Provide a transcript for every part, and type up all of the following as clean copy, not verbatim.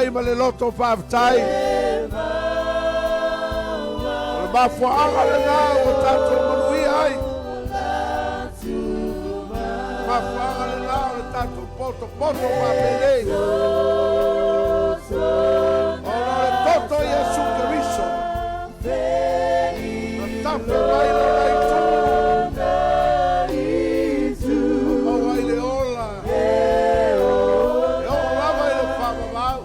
nei ma le loto faafetai. O le mafuaaga lena ua tatou manuia ai. Mafuaaga lena o le tatou potopoto faapenei. Ona o le toto o Iesu Keriso na tafe mai lona itu ma maua ai le ola e oo lava i le faavavau.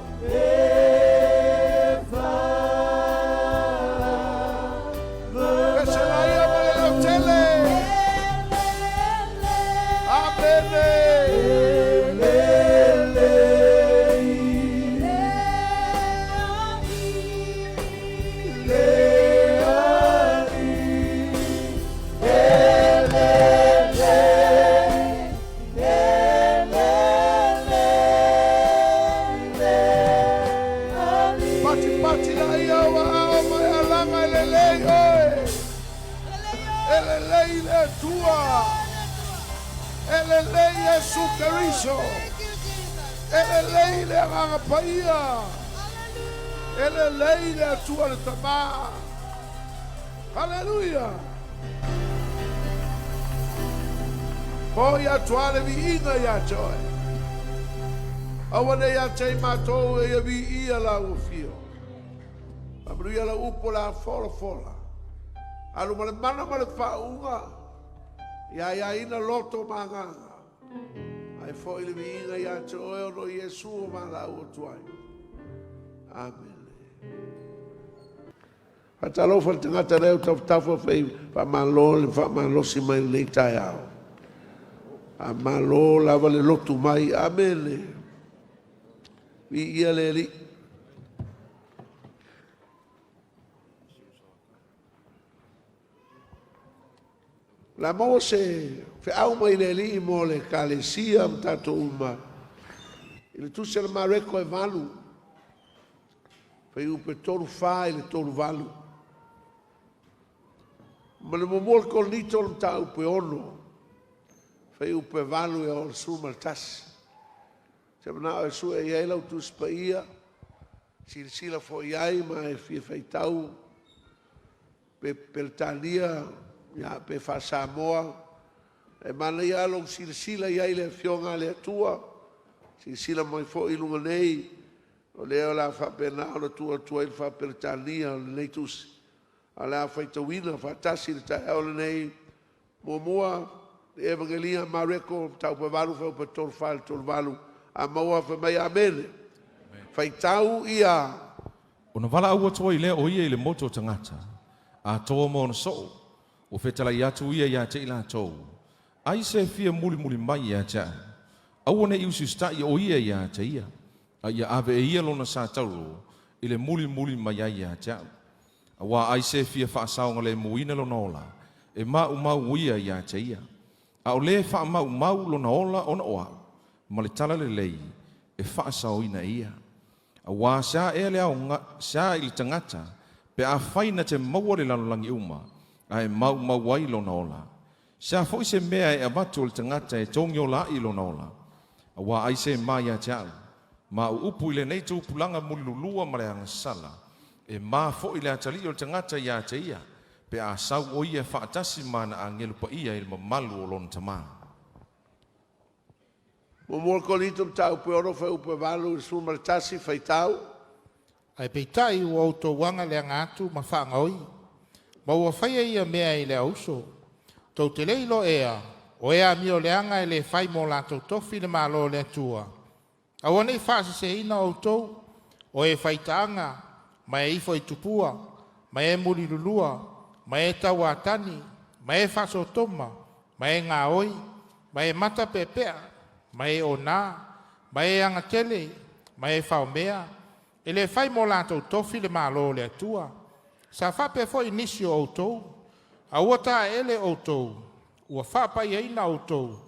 Pese laia ma le leotele. Amene. Patipati laia o aao ma e alaga e lelei oe. E lelei le Atua. E lelei Iesu Keriso. E lelei le Agaga Paia. E lelei le Atua le Tama. Haleluia! Foi atu lava le viiga ia te oe. Aua ne i ia te i matou e ia viia lau afio. Faamanuia lau upu o le a folafola. Alu ma le mana ma le faauuga, ia aiaina loto ma agaga. Ae foi le viiga ia te oe ona o Iesu o valaau atu ai. Amene. Faatalofa i le tagata lea ua tafatafa fai faamalo le faamalosi mai lenei taeao. Faamalo lava le lotu mai. Amene. Viia le Alii. O le a maua se feau mai le Alii mo le Ekalesia ma tatou uma i le Tusi a le Mareko e 8, fuaiupu e 34 i le 38. Ma le muamua o le Korinito o le mataupu e 6, fuaiupu e 8 e oo i le 11. Se manao e sue i ai lau Tusi Paia, silasila foi i ai ma e fia faitau pe Peretania, ia, pe faa-Samoa. E manaia lava lou silasila i ai i le Afioga a le Atua, silasila mai foi i luga nei, o lea o le a faapena ona tuu atu ai le faa-Peretania o lenei tusi. A o le a faitauina faatasi i le taeao lenei, muamua, le Evagelia a Mareko, mataupu e 8, fuaiupu e 34 i le 38. A maua, fai mai, Amene. Faitau ia. Ona valaau atu ai lea o ia i le motu o tagata, atoa ma ona soo, ua fetalai atu ia ia te i latou, Ai se fia mulimuli mai ia te au, aua ne i usiusitai o ia ia te ia, a ia ave e ia lona sa taulo i le mulimuli mai ai ia te au. Auā ai se fia faasaogalemuina lona ola, e maumau ia ia te ia. A o lē faamaumau lona ola ona o au, ma le tala lelei e faasaoina e ia. Auā se a ea le aoga, se a i le tagata, pe afai na te maua le lalolagi uma, ae maumau ai lona ola? Se a foi se mea e avatu e le tagata e togiola ai lona ola? Auā ai se ma ia te au, ma o upu i lenei tupulaga mulilulua ma le agasala, e ma foi le atalii o le tagata ia te ia, pe a sau o ia faatasi ma ana agelu paia i le mamalu o lona Tama. Muamua o Korinito mataupu e 6 fuaiupu e 8 i le 11, faitau. Ae peitai ua outou aga leaga atu ma faagaoi, ma ua faia ia mea i le auuso. Tou te le iloa ea, o e amioleaga e le fai mo latou tofi le Malo o le Atua. Aua ne i faaseseina outou, o e faitaaga, ma e ifo i tupua, ma e mulilulua, ma e tauatani, ma e faasotoma, ma e gaoi, ma e matapeapea, ma e onā, ma e agatele, ma e faomea, e le fai mo latou tofi le Malo o le Atua. Sa faapea foi nisi o outou, a ua taeele outou, ua faapaiaina outou,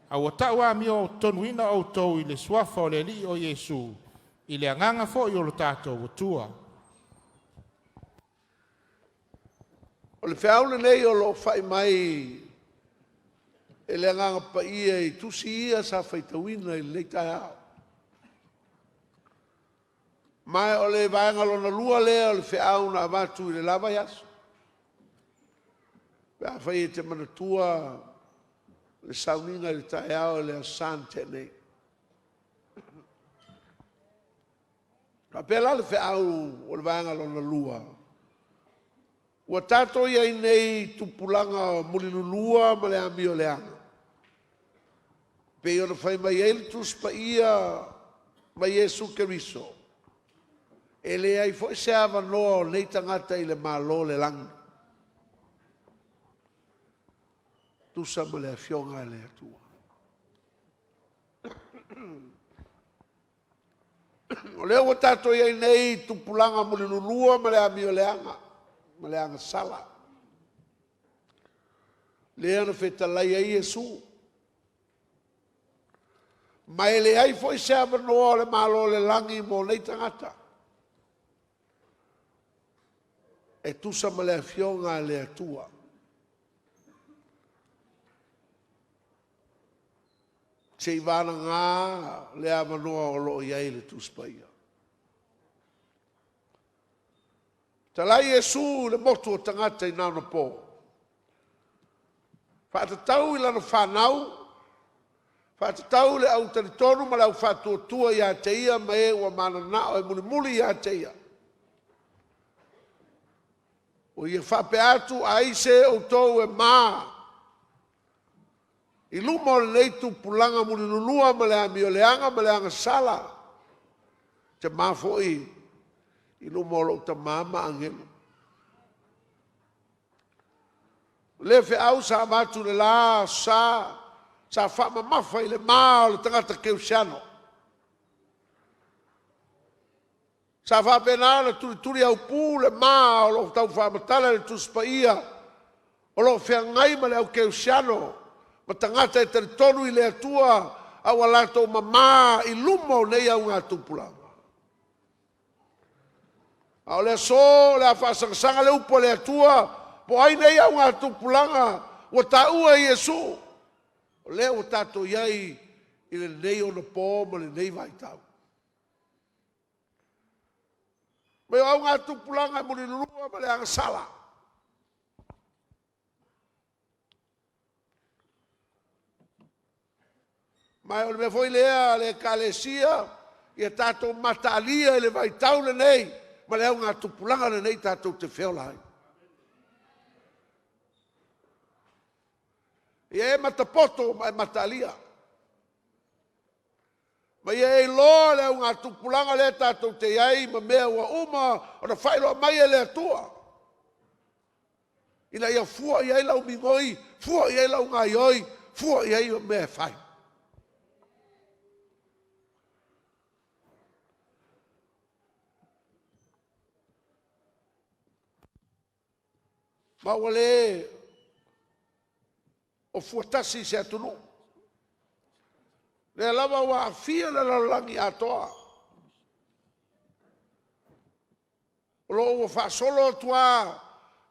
a ua tau amiotonuina outou i le suafa o le Alii o Iesu, i le agaga foi o lo tatou Atua. O le feau lenei o lo o fai mai e le Agaga Paia i tusi ia sa faitauina i lenei taeao. Ma o le vaega lona lua lea o le feau na avatu i le la vaiaso. Pe afai e te manatua le sauniga i le taeao i le Aso Sa na tea nei. Faapea la le feau o le vaega lona lua, ua tatou i ai nei i tupulaga o mulilulua ma le amioleaga, pei ona fai mai ai le Tusi Paia ma Iesu Keriso, e leai foi se avanoa o nei tagata i le Malo o le lagi. Tusa ma le Afioga a le Atua. O lea ua tatou i ai nei i tupulaga mulilulua ma le amioleaga ma le agasala, lea na fetalai ai Iesu. Ma e leai foi se avanoa o le Malo o le lagi mo nei tagata e tusa ma le Afioga a le Atua. Seiavagana le avanoa o lo o i ai le Tusi Paia. Talai Iesu i le motu o tagata i naonapo, faatatau i lana fanau, faatatau i le au talitonu ma le au faatuatua ia te ia ma e ua mananao e mulimuli ia te ia. Ua ia faapea atu, ai se outou e ma i luma o lenei tupulaga mulilulua ma le amioleaga ma le agasala, te ma foi i luma o lou Tama ma agelu. O lea feau sa avatu i le la sa, sa faamamafa i le ma o le tagata kerisiano. Sa faapena ona tulituli aupu le ma o lo o tau faamatala i le Tusi Paia o lo o feagai ma le au kerisiano ma tagata e talitonu i le Atua a ua latou mama i luma o nei augatupulaga. A o le aso o le a faasagasaga le upu a le Atua, po o ai nei augatupulaga ua taua e Iesu, o lea ua tatou i ai i lenei onapo ma lenei vaitau. Mei o augatupulaga e mulilulua ma le agasala. Ma o le mea foi lea a le Ekalesia, ia tatou mataalia i le vaitau lenei ma le augatupulaga lenei tatou te feola ai. Ia e matapoto ma e mataalia. Ma ia e iloa le augatupulaga lea tatou te i ai ma mea ua uma ona faailoa mai e le Atua, ina ia fua i ai lau migoi, fua i ai lau gaioi, fua i ai mea e fai. Ma ua le o fuatasi i se atunuu. Lea lava ua aafia le lalolagi atoa. O lo o ua faasolo atu lava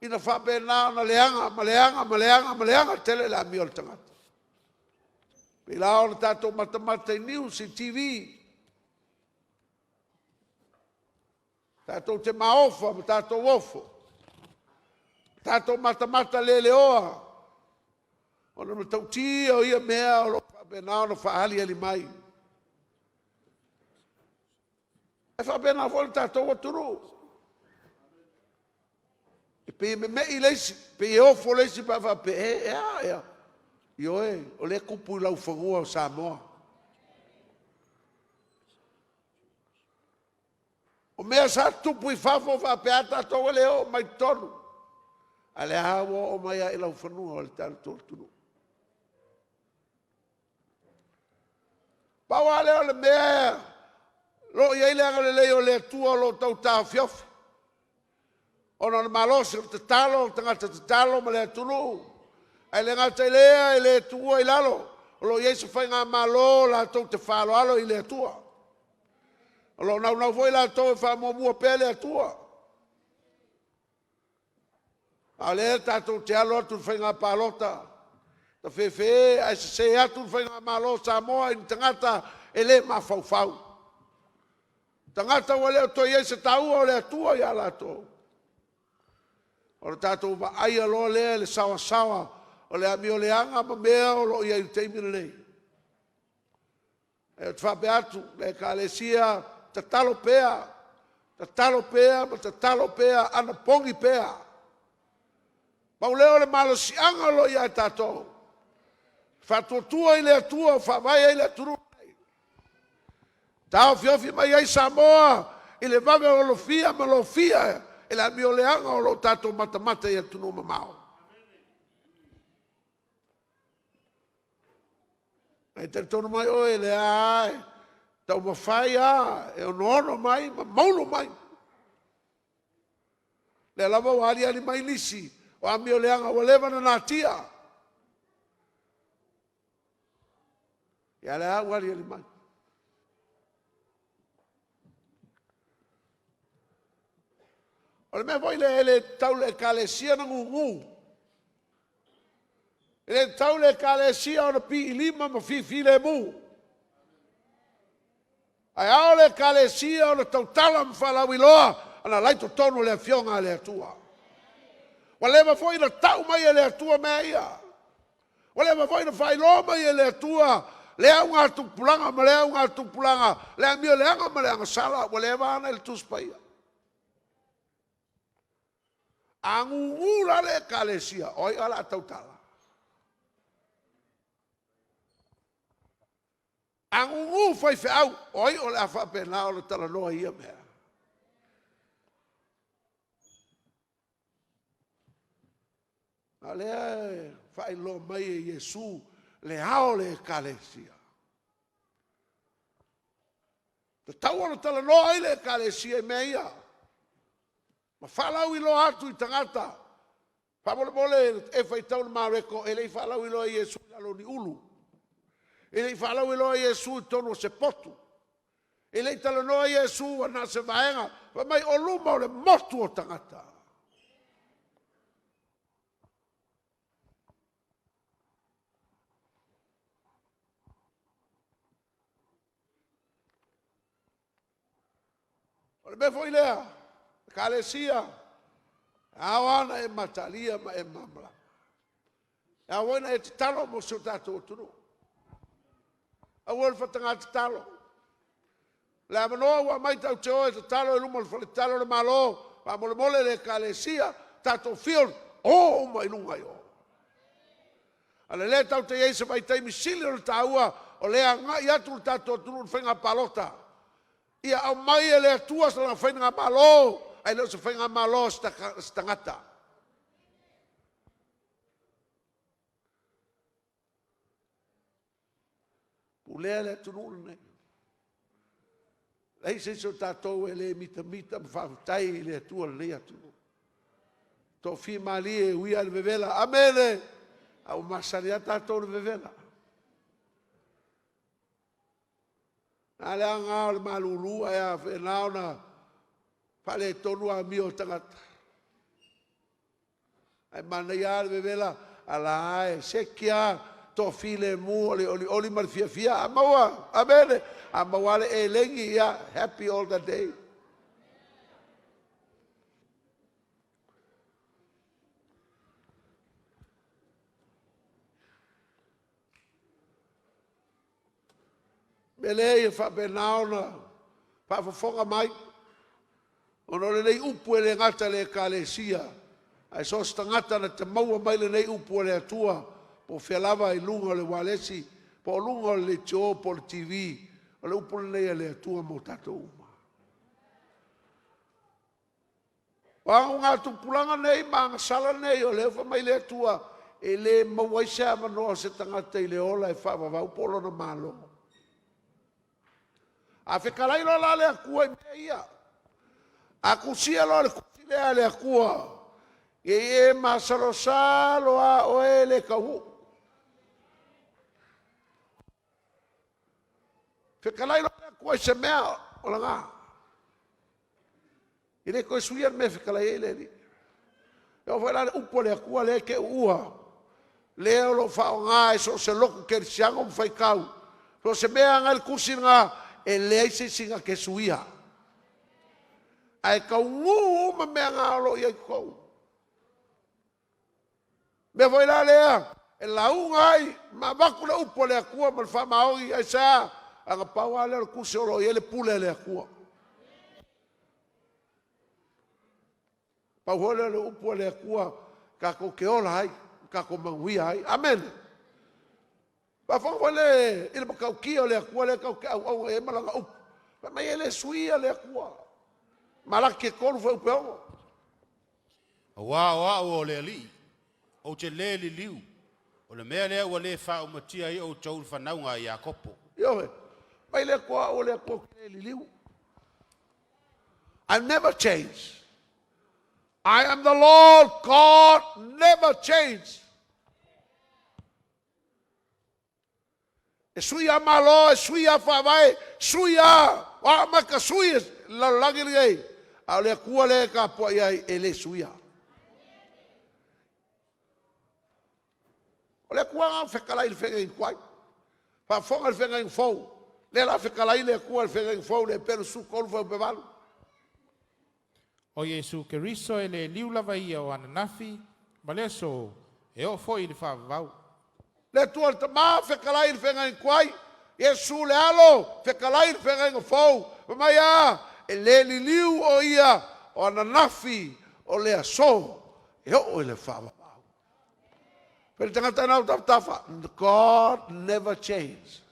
ina faapena ona leaga ma leaga ma leaga ma leaga tele le amio a le tagata. Pei la ona tatou matamata i news i TV, tatou te maofa ma tatou ofo, tatou matamata leleoa ona matautia o ia mea o lo o faapena ona faaaliali mai. E faapena foi le tatou atunuu. E pei e meme'i le isi, pei e ofo le isi pe a faapea, e, e a, e a. Ioe, o lea e tupu i laufanua o Samoa. O mea sa tutupu i fafo faapea a tatou e le oo mai totonu. A o lea lava ua oo mai lava i laufanua o le tatou atunuu. Pau lava lea o le mea o lo o i ai le agalelei o le Atua o lo o tau taofiofi, ona o le malosi o le tatalo, o tagata tatalo ma le atunuu. Ae le gata i lea, e le tuua i lalo, o lo o i ai se faigamalo latou te faaaloalo i le Atua. O lo o naunau foi latou e faamuamua pea le Atua. A o lea tatou te alo atu i le faiga palota, tafefe ae sese atu le faigamalo o Samoa i ni tagata e le mafaufau. Tagata ua le o toe i ai se taua o le Atua ia latou. O le tatou vaaia loa lea i le saoasaoa o le amioleaga ma mea o lo o i ai i le taimi lenei. Ae ou te faapea atu, le Ekalesia, tatalo pea, tatalo pea ma tatalo pea, anapogi pea. Pau lea o le malosiaga o lo o ia tatou, faatuatua i le Atua o faavae ai le atunuu lenei. Taofiofi mai ai Samoa i le vave o lofia ma lofia e le amioleaga o lo o tatou matamata i atunuu mamao. Ae talitonu mai oe, lea e taumafai lava e onoono mai ma moulu mai. Lea lava ua aliali mai nisi o amioleaga ua leva ona natia. Ia lea ua aliali mai. O le mea foi lea e le tatau i le ekalesia ona gugu. E le tatau i le ekalesia ona piilima ma fifilemu. Ae ao le ekalesia ona tautala ma faalauiloa ana la i totonu o le afioga a le Atua. Ua leva foi na tau mai e le Atua mea ia. Ua leva foi na faailoa mai e le Atua le augatupulaga ma le augatupulaga, le amioleaga ma le agasala, ua leva ana i le Tusi Paia. A gugu la le ekalesia, o ai o le a tautala? A gugu faifeau, o ai o le a faapena ona talanoa i ia mea? A o lea e faailoa mai e Iesu le ao o le ekalesia. Tatau ona talanoa ai le ekalesia i mea ia ma faalauiloa atu i tagata. Faamolemole e faitau le Mareko, e le i faalauiloa e Iesu i lalo o ni ulu. E le i faalauiloa e Iesu i totonu o se potu. E le i talanoa Iesu na o se vaega. Fai mai o luma o le motu o tagata. O le mea foi lea, Ekalesia, e ao lava ona e mataalia ma e malamalama. E ao foi ona e tatalo mo si o tatou atunuu. Aua le fataga tatalo. O le avanoa ua aumai tatou te o e tatalo i luma o le fale tatalo o le Malo, faamolemole le Ekalesia, tatou field, o uma i luga i o. A o lea tatou te i ai i se vaitaimi sili ona taua, o lea e agai atu le tatou atunuu i le faiga palota. Ia aumai e le Atua lana faigamalo, ae le o se faigamalo a se tagata. Pulea le atunuu lenei. Leai se isi o tatou e le mitamita ma faafetai i le Atua i lenei atunuu. Toafimalie e ui lava i le vevela, amene, a ua masani lava tatou i le vevela. A le aoga o le malulu ae a faapena ona faaletonu amio a tagata. Ae manaia lava le vevela, a la e seki lava, toafilemu o le olioli ma le fiafia. A maua, amene, a maua lava le elegi, ia, happy all the day. Mea lea ia faapena ona faafofoga mai, ona o lenei upu e le gata i le Ekalesia, ae so o se tagata na te maua mai lenei upu a le Atua, po o fea lava i luga o le ualesi, po o luga o le leitio po o le TV, o le upu lenei a le Atua mo tatou uma. O augatupulaga nei ma agasala nei, o lea fai mai le Atua, e le maua ai se avanoa o se tagata i le ola e faavavau po o lona malo. A fetalai loa la le Atua i mea ia, a tusia loa le tusi lea a le Atua, ia i e masalosalo lava oe e le taunuu. Fetalai loa le Atua i se mea, o lena. E le toe suia le mea e fetalai ai le Alii. E oo foi la i le upu a le Atua lea e te uua, lea o lo o faaaoga e so o se lotu kerisiano ma faitau, so o se mea lava na i le tusi lena, e leai se isi na te suia. Ae taugū uma mea na o lo o i ai i totonu. Mea foi la lea e lauga ai ma avatu le upu a le Atua ma le faamaoni, aisea? Leaga pau lava lea o le tusi o lo o i ai le pule a le Atua. Pau foi lea o le upu a le Atua tatou te ola ai, tatou manuia ai. Amene. Faafofoga foi le i le matautia o le Atua lea tatou te auauna i ai ma Lana upu. Fai mai e le suia le Atua. Malaki 3 fuaiupu e 6. Auā o a'u o le Alii, ou te lē liliu, o le mea lea ua lē faaumatia ai outou i le fanauga a Iakopo. Ioe, mai le Atua o au o le Atua ou te le liliu. I never change. I am the Lord God, never change. E sui lava Malo, e sui lava faavae, sui lava, o a uma e sui le lalolagi lenei, a o le Atua lea e tapuai ai e le suia. O le Atua na fetalai i le feagaiga tuai, faafofoga i le feagaiga fou. Lea la fetalai le Atua i le feagaiga fou le Eperu 13 fuaiupu e 8. O Iesu Keriso e le liu lava ia o ananafi ma le aso, e oo foi i le faavavau. Le Atua le Tama fetalai i le feagaiga tuai, Iesu le Alo fetalai i le feagaiga fou. Fai mai a, e le liliu o ia o ananafi o le aso e oo i le faavavau. Fai le tagata na o tafatafa, God never change.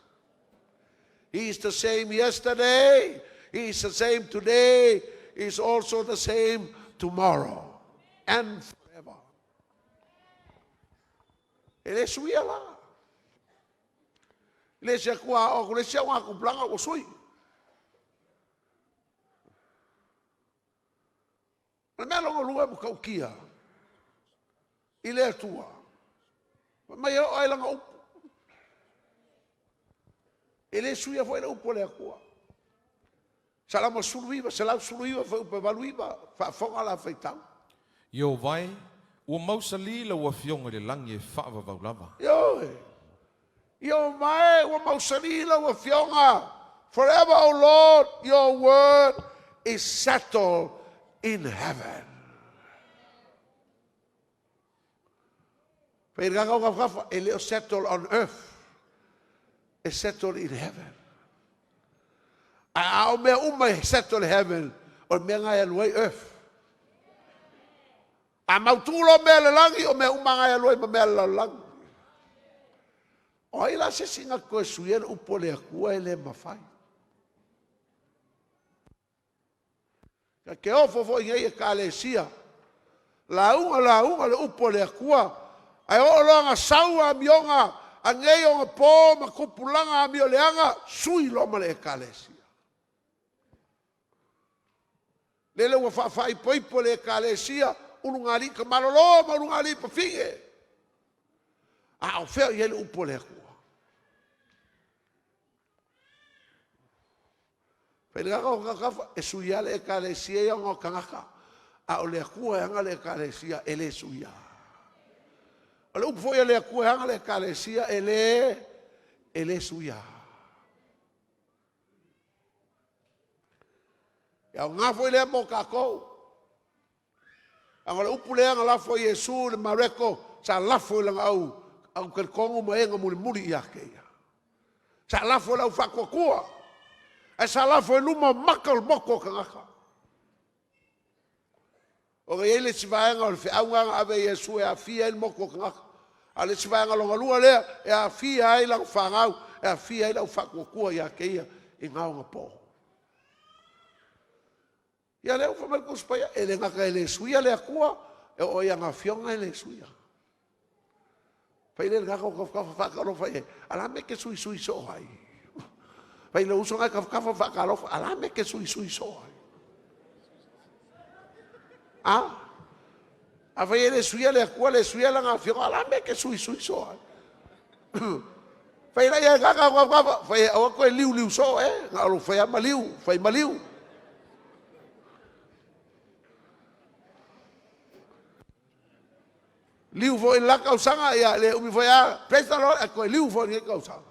He is the same yesterday, He is the same today, He is also the same tomorrow and forever. E le suia la. E le se atua o atu le isi au tupulaga ua sui. O le mea lona lua e matautia i le Atua, fai mai e oo lava i Lana upu. E le suia foi le upu a le Atua. Salamo 19, 119 fuaiupu e 89, faafofoga la faitau. Ieova e, ua mausalī lau Afioga i le lagi e faavavau lava. Ioe, Ieova e, ua mausalī lau Afioga. Forever, O Lord, your word is settled in heaven. Fai le gagau gafafa, e le o settle on earth, e settle in heaven. A o mea uma e settle in heaven, o le mea na e alu ai earth. A mautu loa mea le lagi, o mea uma na e alu ai ma mea le lalolagi. O ai la se isi na toe suia le upu a le Atua e le mafai. Ta te ofo foi nei Ekalesia, lauga lauga le upu a le Atua, ae oo loa na sau amioga a nei ona po ma tupulaga amioleaga, sui loa ma le Ekalesia. Lele ua faafaaipoipo le Ekalesia, ulugalii tamalolo ma ulugalii pafine. A o fea o i ai le upu a le Atua? Fai le gaga o tafatafa, e suia le Ekalesia ia ona o tagata, a o le Atua e ana le Ekalesia e le suia. O le upu foi a le Atua e ana le Ekalesia e le suia. E aoga foi lea mo tatou. Leaga o le upu lea na lafo e Iesu i le Mareko, sa lafo i lana au talitonu ma e na mulimuli ia te ia. Sa lafo i le au faatuatua, ae sa lafo i luma o maka o le motu o tagata. Ona e i ai le isi vaega o le feau lena na ave e Iesu e aafia ai le motu o tagata. A o le isi vaega lona lua lea, e aafia ai lana fanau, e aafia ai le au faatuatua ia te ia i na ona po. Ia lea ua fai mai le Tusi Paia, e le gata e le suia le Atua, e oo i ana afioga e le suia. Fai le gata o tafatafa faatalofa i ai, a la mea e te suisui soo ai? Fai le uso na e tafatafa faatalofa, a la mea e te suisui soo ai? A? A fai e le suia le Atua, le suia lana afioga, a la mea e te suisui soo ai? Fai la ia gaga gaga, fai aua toe liuliu soo e, na o lou fai lava maliu, fai maliu. Liu foi i le la tausaga, ia le umi foi a, praise the Lord, ae toe liu foi i lenei tausaga.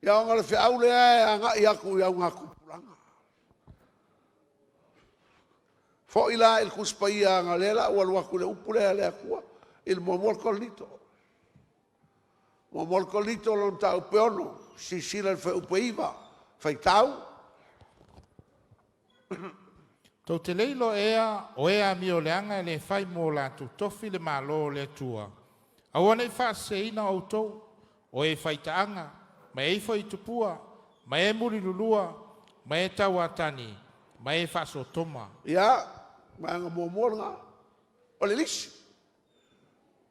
Ia ona o le feau lea e agai atu i augatupulaga. Foi la i le Tusi Paia, ona o lea o le a ou alu atu i le upu lea a le Atua i le 1 Korinito. 1 Korinito lona mataupu e 6, silasila i le fuaiupu e 9, faitau. Tou te le iloa ea, o e amioleaga e le fai mo latou tofi le Malo o le Atua? Aua ne i faaseseina outou. O e faitaaga, ma e ifo i tupua, ma e mulilulua, ma e tauatani, ma e faasotoma. Ia, vaega muamua lena, o le lisi.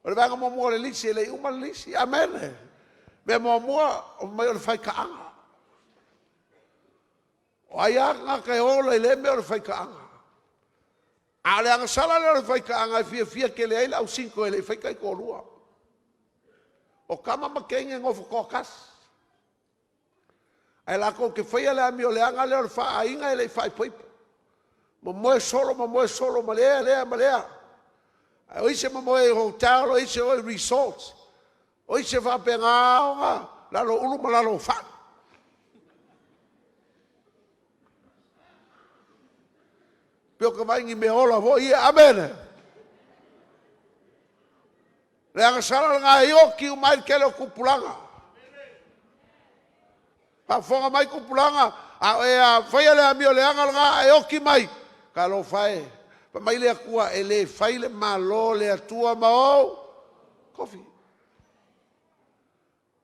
O le vaega muamua o le lisi, e le i uma le lisi. Amene. Mea muamua, fai mai o le faitaaga. O ai lava le tagata e ola i lea mea o le faitaaga? A o le agasala lea o le faitaaga e fiafia tele ai le au single e le i faia taitoalua. O tama ma teine e nofo toatasi, ae latou te faia le amioleaga lea o le faaaiga e le i faaipoipo. Momoe solo, momoe solo ma lea, lea ma lea. Ae o isi e momoe i hotel, o isi e o i resorts, o isi e faapena ona lalo o ulu ma lalo o fai. Pei o ta vaai i ni meaola foi ia. Amene. Le agasala lena e oti uma ai le tele o tupulaga. Faafofoga mai tupulaga, a o e faia le amio leaga lena ae oti mai, talofa e, fai mai le Atua, e le fai le Malo o le Atua ma ou tofi.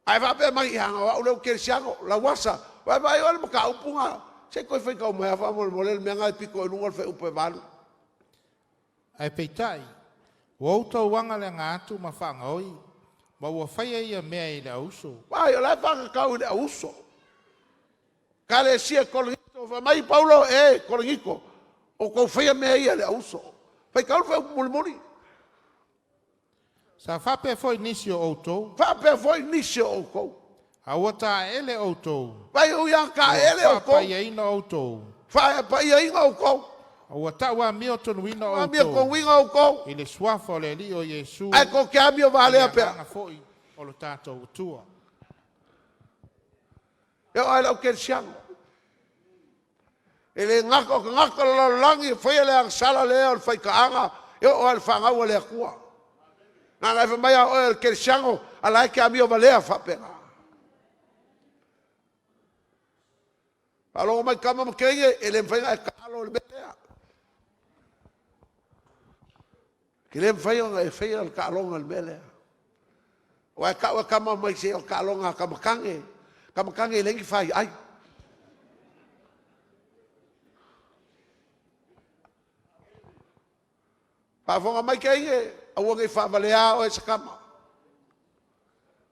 Ae faapea mai, ia o au lea ou te kerisiano, Lauasa, vaai oe i le mataupu lena, se i toe faitau mai lava faamolemole le mea lena e pito i luga o le fuaiupu e 8. Ae peitai, ua outou agaleaga atu ma faagaoi, ma ua faia ia mea i le auuso. Vaai, o la e faatatau i le auuso. Ekalesia Korinito, fai mai Paulo, e Korinito, o outou faia mea ia i le auuso. Faitau le fuaiupu mulimuli. Sa faapea foi nisi o outou. Faapea foi nisi o outou. A ua taeele outou. Vai ui a taeele Ua outou. faapaiaina outou. Faapaiaina outou. A ua tau amiotonuina Amio outou. tonuina outou. I le suafa o le Alii o Iesu. Ae tou te amio I le valea pea. agaga foi o lo tatou Atua. E oo lava i le aukerisiano. E le gata o tagata o le lalolagi e faia le agasala lea o le faitaaga, e oo lava i le fanau a le Atua. Na ona e fai mai lava o oe o le kerisiano, a o la e te amio valea faapena. Faalogo mai tama ma teine, e le mafai ona e taalo i le mea lea. E le mafai ona e faia le taaloga i le mea lea. Aua e tau e tama mai se o le taaloga a tama tane, tama tane e leai ni faiai. Faafofoga mai teine, aua ne i faavalea oe e se tama. O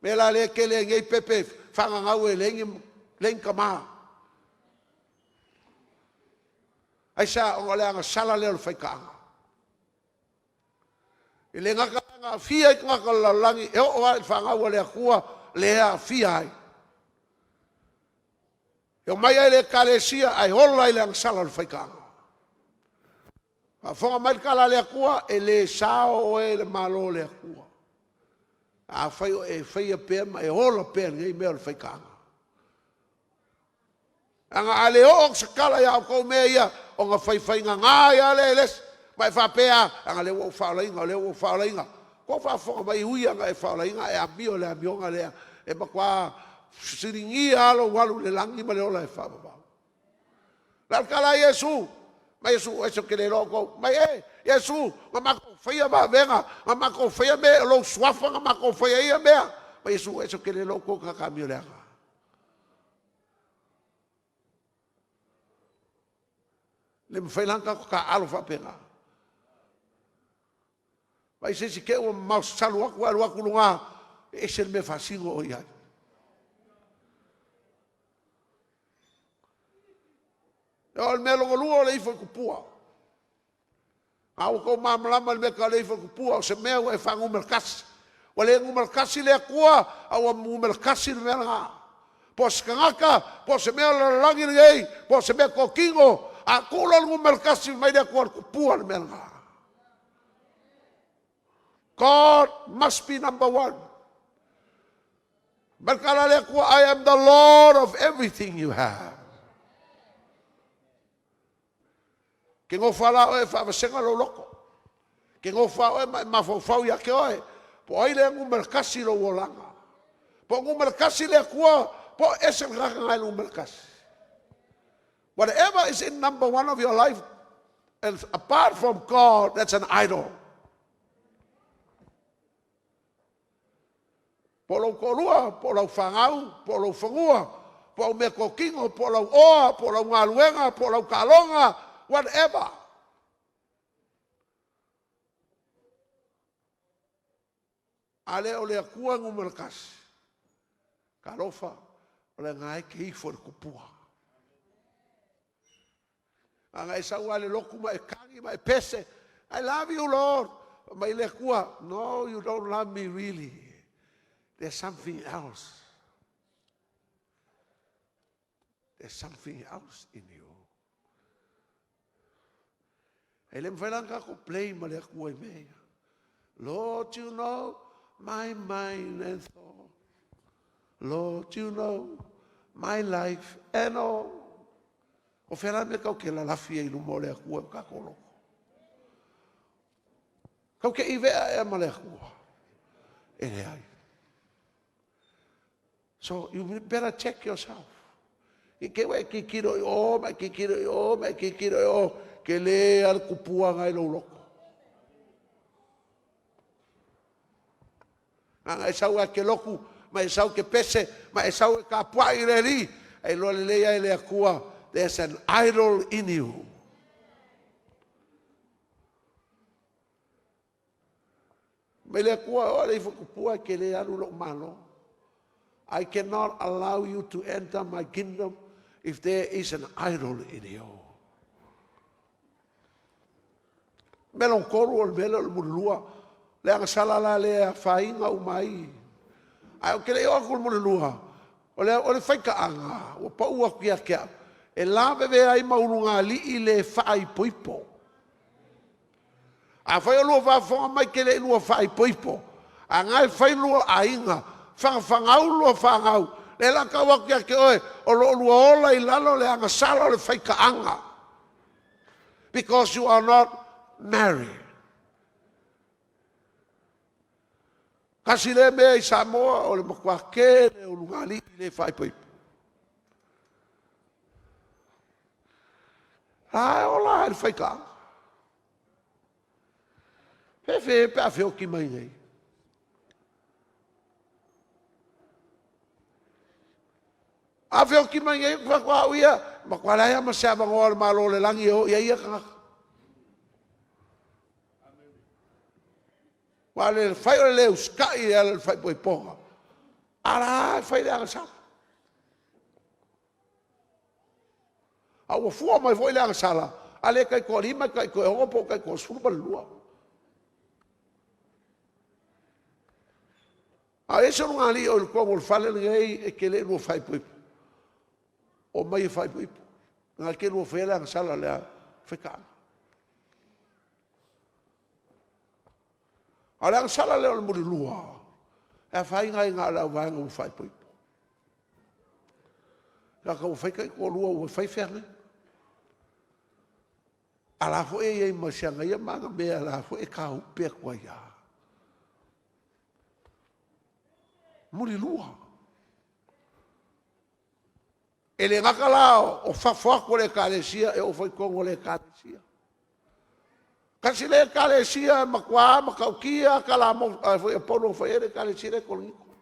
le mea la lea e tele ai nei pepe faagagau e leai ni tama. Aisea? Ona o le agasala lea o le faitaaga. E le gata na aafia ai tagata o le lalolagi, e oo lava i fanau a le Atua lea e aafia ai. E omai lava i le ekalesia ae ola i le agasala o le faitaaga. Faafofoga mai le tala a le Atua, e le sao oe i le Malo o le Atua. Afai o e faia pea ma e ola pea i lenei mea o le faitaaga. Leaga a le oo atu se tala ia outou i mea ia, ona faifaigagā ai lava lea e le isi, ma e faapea lava, leaga o lea ua ou faaolaina, o lea ua ou faaolaina. Ua tou faafofoga mai, e ui lava ina e faaolaina ae amio i le amioga lea, e matua fesiligia lava lou alu i le lagi ma le ola e faavavau. O le a le tala a Iesu? Fai mai Iesu, ese ou te le iloa outou. Fai mai, e Iesu, na matou faia vavega, na matou faia mea o lou suafa na matou faia ai ia mea. Fai mai Iesu, ese ou te le iloa outou o tagata amioleaga. E le mafai la ona tatou taaalo faapena. Vaai se isi te i ua mamao sasalu atu ae alu atu i luga, e ese le mea e faasino o i ai. O le mea lona lua o le ifo i tupua. A ua outou malamalama i le mea e tau o le ifo i tupua, o se mea ua e faanumera tasi. Ua le numera tasi le Atua, a ua numera tasi le mea lena. Po o se tagata, po o se mea o le lalolagi lenei, po o se mea totino, a tuu loa le numera tasi mai le Atua, o le tupua le mea lena. God must be number one. Mai le Atua, I am the Lord of everything you have. Ke gofa la oe faavasega lou loto. Ke gofa oe ma e mafaufau ia te oe. Po o ai lea numera 1 i lou olaga. Po o numera 1 le Atua, po o ese le tagata na e numera 1. Whatever is in number one of your life, and apart from God, that's an idol. Po o lou toalua, po o lau fanau, po o lou fanua, po o au mea totino, po o lau oa, po o lau galuega, po o lau taaloga, whatever. A le o le Atua numera 1. Talofa, o le aga e te ifo i le tupua. Aga e sau lava i le lotu ma e kagi ma e pese, I love you, Lord. Mai le Atua, no, you don't love me really. There's something else. There's something else in you. E le mawhai langa ko play ma le Atua i mea. Lord, you know my mind and thought. Lord, you know my life and all. O fea la mea kau ke lalafi ai i luma o le Atua e o kākou loko. Kau ke i vea ea ma le Atua. E leai. So you better check yourself. I ke ua e kikiro i o, ma e kikiro i o, ma e kikiro i o, ke le a le kupua ngai lou loko. Aga e sau a ke loku, ma e sau ke pese, ma e sau e ka puai le li, e loa le lei ai le Atua, there's an idol in you. Mai le Atua, o le ifo kupua ke le alu lou malo. I cannot allow you to enter my kingdom if there is an idol in you. Mea lona tolu o le mea lea o le mulilua, le agasala la lea e afaina uma ai. Ae ou te le i oo atu i le mulilua, o le, o le faitaaga ua pau atu ia te au, e lavevea ai ma ulugalii le faaipoipo. Afai o lua faafofoga mai ke le i lua faaipoipo, a na e fai lua aiga, fagafaga lua fanau, lea la tau atu ia te oe, o lo o lua ola i lalo le agasala o le faitaaga. Because you are not married. Tasi lea mea i Samoa o le matua tele o ulugalii le faaipoipo. A e ola i le faitaaga. Fefe pe a feoti mai nei. A feoti mai nei, faatoa au ia, matua leai lava ma se avanoa o le Malo o le lagi e oo i ai ia tagata. Aua o le fai o le le usitai e ala i le faaipoipoga, a la e fai le agasala. A ua fua mai foi le agasala, a le taitoalima, taitoaono po o taitoasefulumalua. A i ai se ulugalii o i totonu o le fale lenei e te le i lua faaipoipo, omai e faaipoipo. Na te lua faia le agasala o le faitaaga. A o le agasala lea o le mulilua, e afaina ai na o le auvaega ua faaipoipo. Tagata ua fai taitoalua ua fai feagaiga. A la foi e i ai ma si ana ia ma ana mea la foi e tāupe atu ai lava. Mulilua. E le gata la o fafo atu o le Ekalesia, e oo foi i totonu o le Ekalesia. Tasi le Ekalesia e matua matautia tala foi a Paulo na fai ai le Ekalesia lea i Korinito.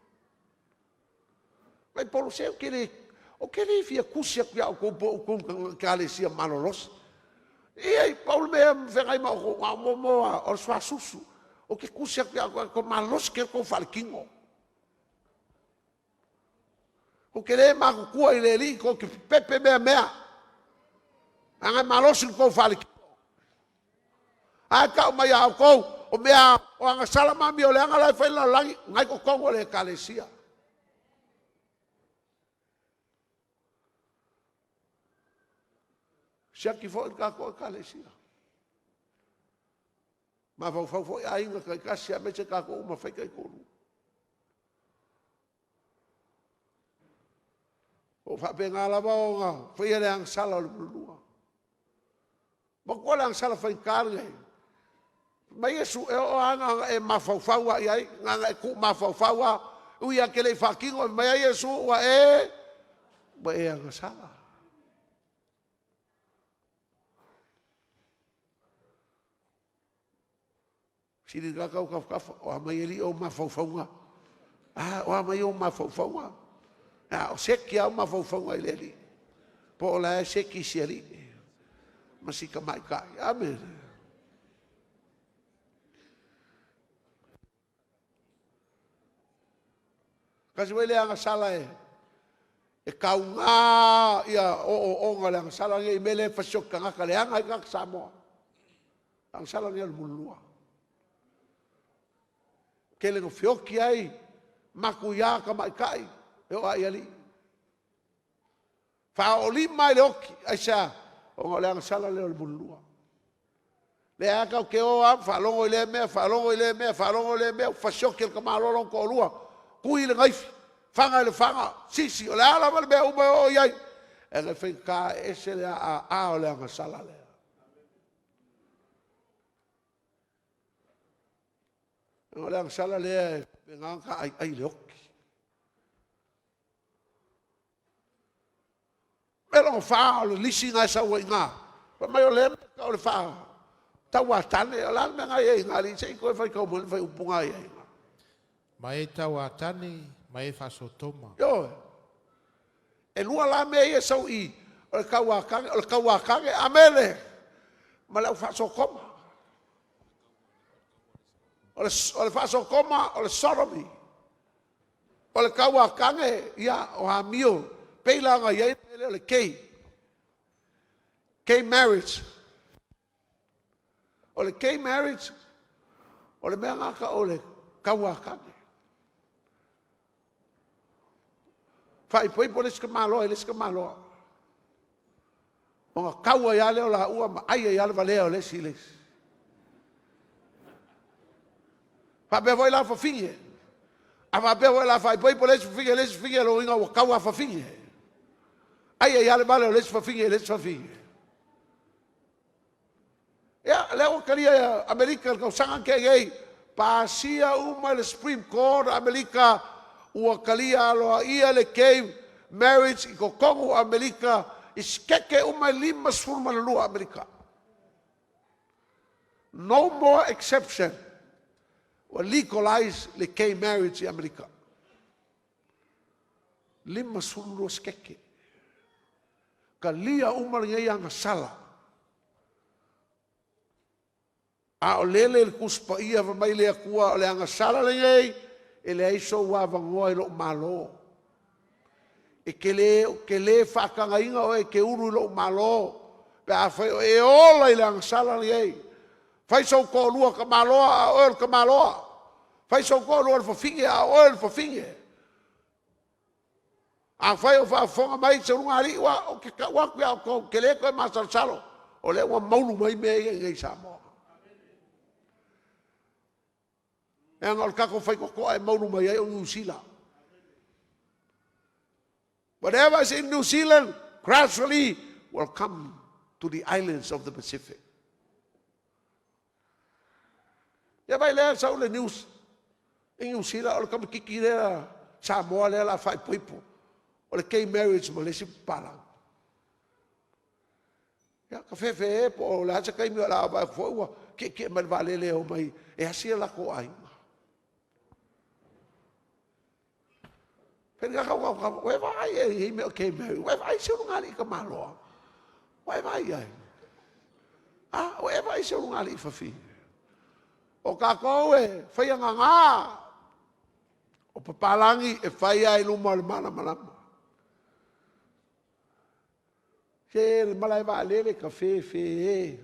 Mai Paulo se ou te le fia tusi atu ia outou po o outou Ekalesia malolosi. Ia, pau le mea e feagai ma outou, na o mo o le suasusu. Ou te tusi atu ia outou, e malosi tele tou faaletino. Ou te le matutua i le Alii tou te pepe mea mea. Leaga e malosi le tou faaletino. Ae tau mai ia outou, o mea o agasala ma amioleaga la e fai i le lalolagi, na i totonu o le Ekalesia. Siaki foi le tatou Ekalesia. Mafaufau foi aiga taitasi aemaise tatou uma fai taitoalua. O faapena lava ona faia le agasala o le mulimuliga. Manatua le agasala faigata lenei. Fai mai Iesu, e oo lava na ona e mafaufau lava i ai, na ona e tuumafaufau lava, e ui lava e te le i faatino, ae fai mai lava Iesu, ua e agasala. Sili le tagata ou tafatafa, o a mai alii ou mafaufauga? A, o a mai ou mafaufauga? A o seki lava ou mafaufauga i le Alii. Po o la e seki i si alii ma si tamaitai. Amene. Tasi foi lea agasala e e tauga ia ooooga o le agasala lenei i mea lea e fasioti tagata leaga ai tagata Samoa. Agasala lenei o le mulilua. Tele na feoti ai matuia tamaitai e oo lava i alii. Faaoolima ai le oti, aisea? Ona o le agasala lea o le mulilua. Lea lava tatou te o lava ma faalogo i lea mea, faalogo i lea mea, faalogo i lea mea, ua fasioti e le tamaloa lona toalua, tui le naifi, faga i le faga, sisi, o le a lava le mea uma e oo i ai, e faigata e ese le aaa o le agasala lea. O le agasala lea e faapena ona taaiai i le oti. O le mea lona fa o le lisi lena e sau ai i ina, fai mai o lea e tau o le faatauatane. O le a le mea lena e i ai i ina alii? Se i toe faitau mai le fuaiupu lena e i ai i ina. Ma e tauatane ma e faasotoma. Ioe. E lua la mea ia e sau i i, o le tauatane, o le tauatane, amene, ma le au faasotoma. O le faasotoma o le sodomy. O le tauatane, ia, o amio, pei la ona i ai le mea lea o le gay, gay marriage. O le gay marriage, o le mea lena o le tauatane. Faaipoipo le isi tamaloa i le isi tamaloa. Ona tau ai lava lea o laua ma ai ai lava le valea o le isi i le isi. Faapea foi la fafine. A faapea foi o le a faaipoipo le isi fafine i le isi fafine, o lona uiga ua tau lava fafine. Ai ai lava le vale o le isi fafine i le isi fafine. Ia, lea ua talia e Amerika i le tausaga na tea nei, pasia uma e le Supreme Court a Amerika, ua talia aloaia le gay marriage i totonu o Amerika i sikeke uma e 52 a Amerika. No more exception. Ua legalize le gay marriage i Amerika. 52 sikeke. Talia uma lenei agasala. A o lele i le Tusi Paia fai mai le Atua o le agasala lenei e leai sou avanoa i lou Malo. E te le, ou te le faatagaina oe e te ulu i lou Malo pe afai o e ola i le agasala lenei. Fai sou toalua tamaloa a o oe o le tamaloa. Fai sou toalua o le fafine a o oe o le fafine. Afai o faafofoga mai Seuga alii, ua ou te tau atu ia outou, ou te le toe masalosalo, o lea ua maulu mai mea ia i inei i Samoa. Leaga o le tatou faitotoa e maulu mai ai o Niu Sila. Whatever is in New Zealand gradually will come to the islands of the Pacific. Ia vai lea sau le news i Niu Sila o le tamaititi lea Samoa lea la faaipoipo o le gay marriage ma le isi papalau. Ia ka fefe po o le a se taimi o le a vaai atu foi ua tietie mai le vaalele e omai e asi le latou aiga. Ua e vaai i ai mea o gay marriage? Ua e vaai i se ulugalii tamaloa? Ua e vaai i ai? A, ua e vaai i se ulugalii fafine? O tatou e faia gaga, o papalagi e fai lava i luma o le malamalama. Se le malae vaalele ka fefe e.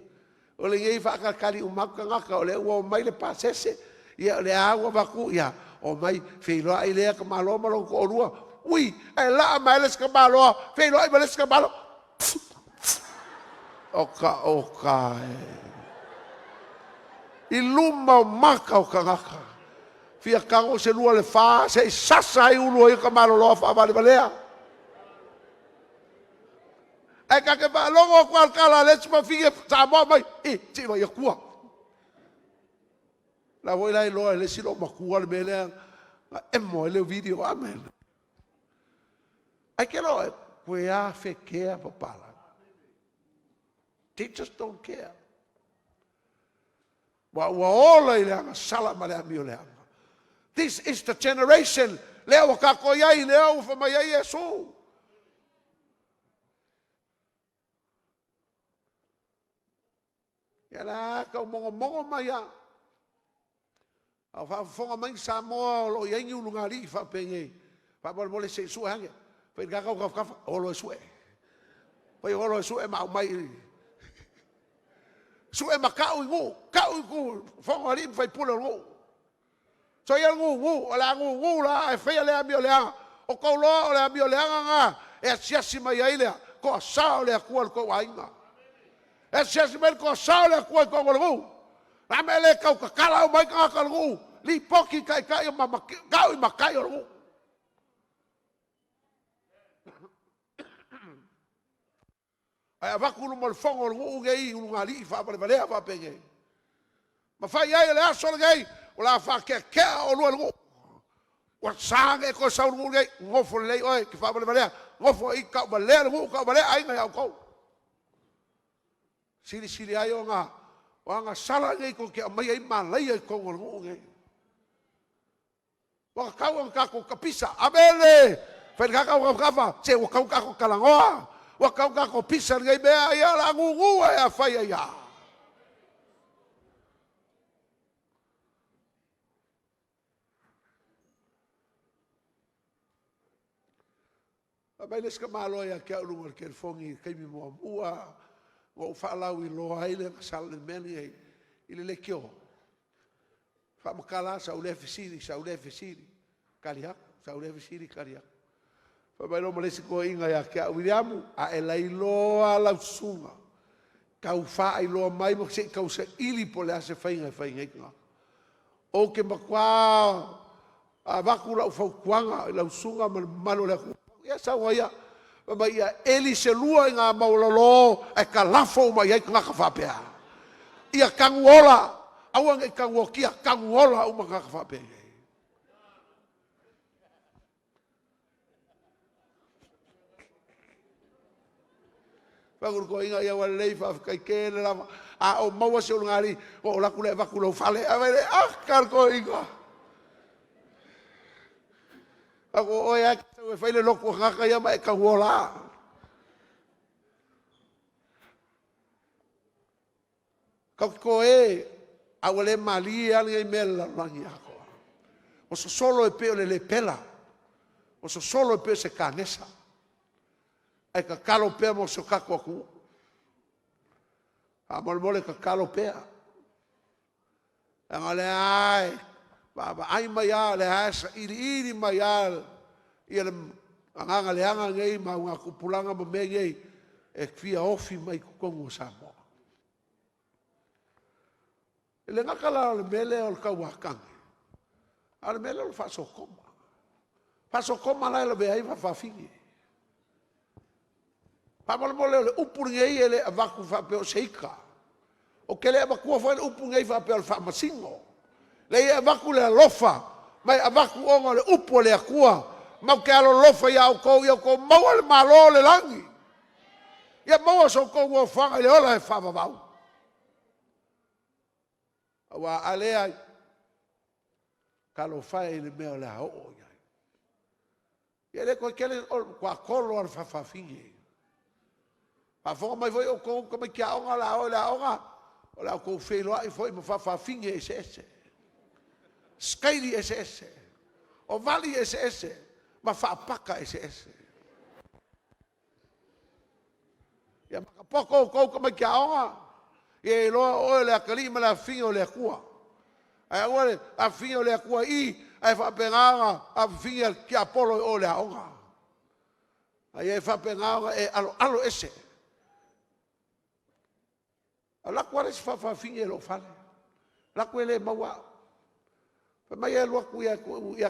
O lenei faatalitali uma atu tagata o lea ua omai le pasese, ia o lea ua avatu, ia omai feiloai lea tamaloa ma lona toalua. Ui, ae laa mai le isi tamaloa, feiloai ma le isi tamaloa. Oka oka e. I luma o maka o tagata. Fia tago se lua le fa, se i sasa ai ulu ai ka maloloa faavalevalea. Ae ka te faalogo atu a le tala a le isi fafine Samoa mai, e, se i vaai atua. La foi la iloa e le isi loomatua le mea lea na emo ai le video. Amen. Ae ke loa e koe a fekea papalagi. They just don't care. Ua ua ola i le agasala ma le amioleaga. This is the generation lea ua tatou i ai, lea ua fai mai ai Iesu. Ia la tau mogomogo mai a. A o faafofoga mai Samoa o lo o i ai ni ulugalii faapenei. Faamolemole se i sue ane. Fai le kakau tafatafa, olo e sue. Fai olo e sue ma aumai. Sue ma kau i nuu, kau i nuu, fono alii ma faipule o nuu. Soia le gugu, o le a gugu la ae faia le amioleaga. O tou loa o le amioleaga na e asiasi mai ai le toasa o le Atua i le tou aiga. E asiasi mai le toasa o le Atua i totonu o le nuu. Na mea le tau tatala uma ai tagata o le nuu, lipoti i taitai o tau i matai o le nuu. Ae avatu i luma o le fono o le nuu nei ulugalii faavalevalea faapenei. Ma fai ai o le aso lenei, o le a faakeakea oulua i le nuu. Ua sa ona e toe sau i le nuu lenei, nofo lelei oe, e te faavalevalea, nofo i tauvalea le nuu, tauvalea aiga ia outou. Silisili ai ona o agasala nei tou te aumaia ai malaia i totonu o le nuu lenei. Ua tatau ona tatou tapisa. Amene! Fai le kaka ua kafa, se ua tau tatou talanoa, ua tau tatou pisa lenei mea, ia o le a gugu ai a fai ai a. Fai mai le isi tamaloa ia te au i luga o le telefoni i le taimi muamua na ou faalauiloa ai le agasala i le mea lenei i le leitio. Faamatala sau lea fesili, sau lea fesili, tali atu, sau lea fesili, tali atu. Fai mai loa ma le isi toeaina ia te au, Viliamu, a e lailoa lau susuga, tau faailoa mai ma se i tau saili po o le a se faiga e fai nei tagata. Ou te matua avatu lau fautuaga i lau susuga ma le mamalu o le atunuu. Ia sau ai ia. Fai mai ia eli se lua i ngā maualalo ae talafo uma i ai tagata faapea. Ia tanu ola, aua ne i tanu otia, tanu ola uma tagata faapea i ai. Fagulukoiga ia ua lelei faafetai tele lava. A o maua se ulugalii, ua ou alu atu lea avatu i lou fale. Ae fai mai, ah, kalukoiga. Fagu o oe lava e fai le lotu o tagata ia ma e tauola. Tautito e, a ua le malie lava lenei mea i le lalolagi atoa. Ua sosolo e pei o le lepela, ua sosolo e pei o se kanesa. Ae tatalo pea mo si o tatou atunuu. Faamolemole tatalo pea. Leaga o lea lava e vaavaai mai lava, o lea lava e sailiili mai lava ia le agaga leaga nei ma augatupulaga ma mea nei e fia ofi mai i totonu o Samoa. E le gata la o le mea lea o le tauatagi, a o le mea lea o le faasokoma. Faasokoma la e lavea ai faafafine. Faamolemole o le upu lenei e le avatu faapea o se ika. Ou te le avatua foi le upu lenei faapea o le faamasino. Leai e avatu le alofa ma e avatu ona o le upu a le Atua. Ma ou te alolofa iā outou ia outou maua le Malo o le lagi. Ia maua so outou nofoaga i le ola e faavavau. Aua a leai, talofa e i le mea o le a oo i ai. Ia e le toe tele, o le matua tolo lava o le faafafine. Faafofoga mai foi outou tamaiti aoga o le a o i le aoga, o le a outou feiloai foi ma faafafine eseese, sikaili eseese, o vali eseese ma faapaka eseese. Ia matapoto outou tamaiti aoga, ia iloa o oe o le atalii ma le afafine o le Atua. Ae aua le afafine o le Atua i i, ae faapena ona afafine a le tiapolo i o i le aoga. A ia faapena ona e aloalo ese. Alu atu lava le isi faafafine i lou fale. Alu atu e le maua au. Fai mai e alu atu ia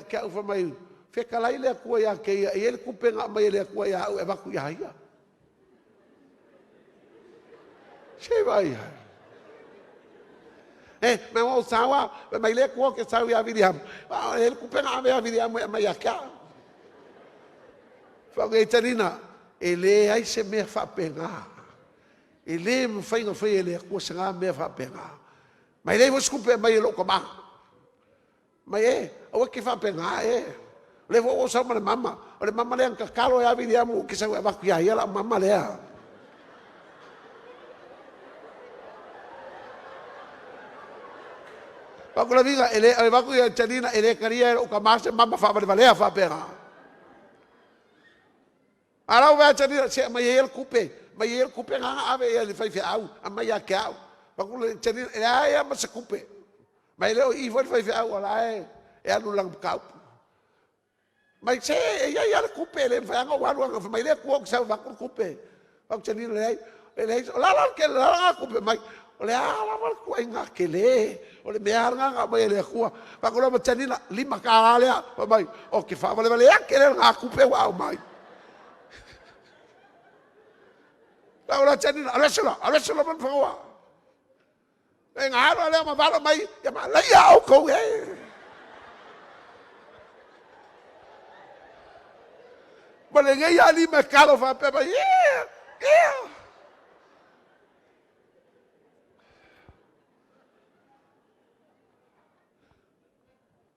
te au, fai mai, fetalai le Atua ia te ia, e i ai le tupe na aumai e le Atua ia au e avatu ia ia. Se vai ai. E, me o saua, me mai le kua ke sau ia Viliamu. A e le kupenga ave ia Viliamu e mai ia kia. Wha tanina, e le ai se mea whaapenga. E le mawhainga whai e le akua se ngā mea whaapenga. Mai le fo se mai e loko maha. Mai e, aua ke whaapenga e. Le fo o sau ma le mama. O le mama lea kakalo e a Viliamu ke sau e avaku ia ia la mama lea. Pakula vinga ele e vaku ia tanina ele karia e o kamase mama whaavale valea whaapenga. Arau vea tanina se mai e el kupe, mai e el kupe nganga ave ia le whai whiau, a mai a ke au. Pakula tanina ele aia ma se kupe. Mai leo i fo le whai whiau ala e, e alu lang kaupu. Mai se e ia ia le kupe le whai anga walu anga mai le kuo ki sau vaku kupe. Paku tanina le ai, le ai, o la la ke la la kupe mai. O le a la wal kua inga ke le, o le mea nga nga mai le kua. Paku la tanina lima ka lea, mai o ke wha vale vale ake le nga kupe wa au mai. Paku la tanina, alesela, alesela man whangawa. E ngā alo lea ma valo mai, ia ma leia au kou e. Ma le ngei ali me kalo wha pe mai, yeah, yeah.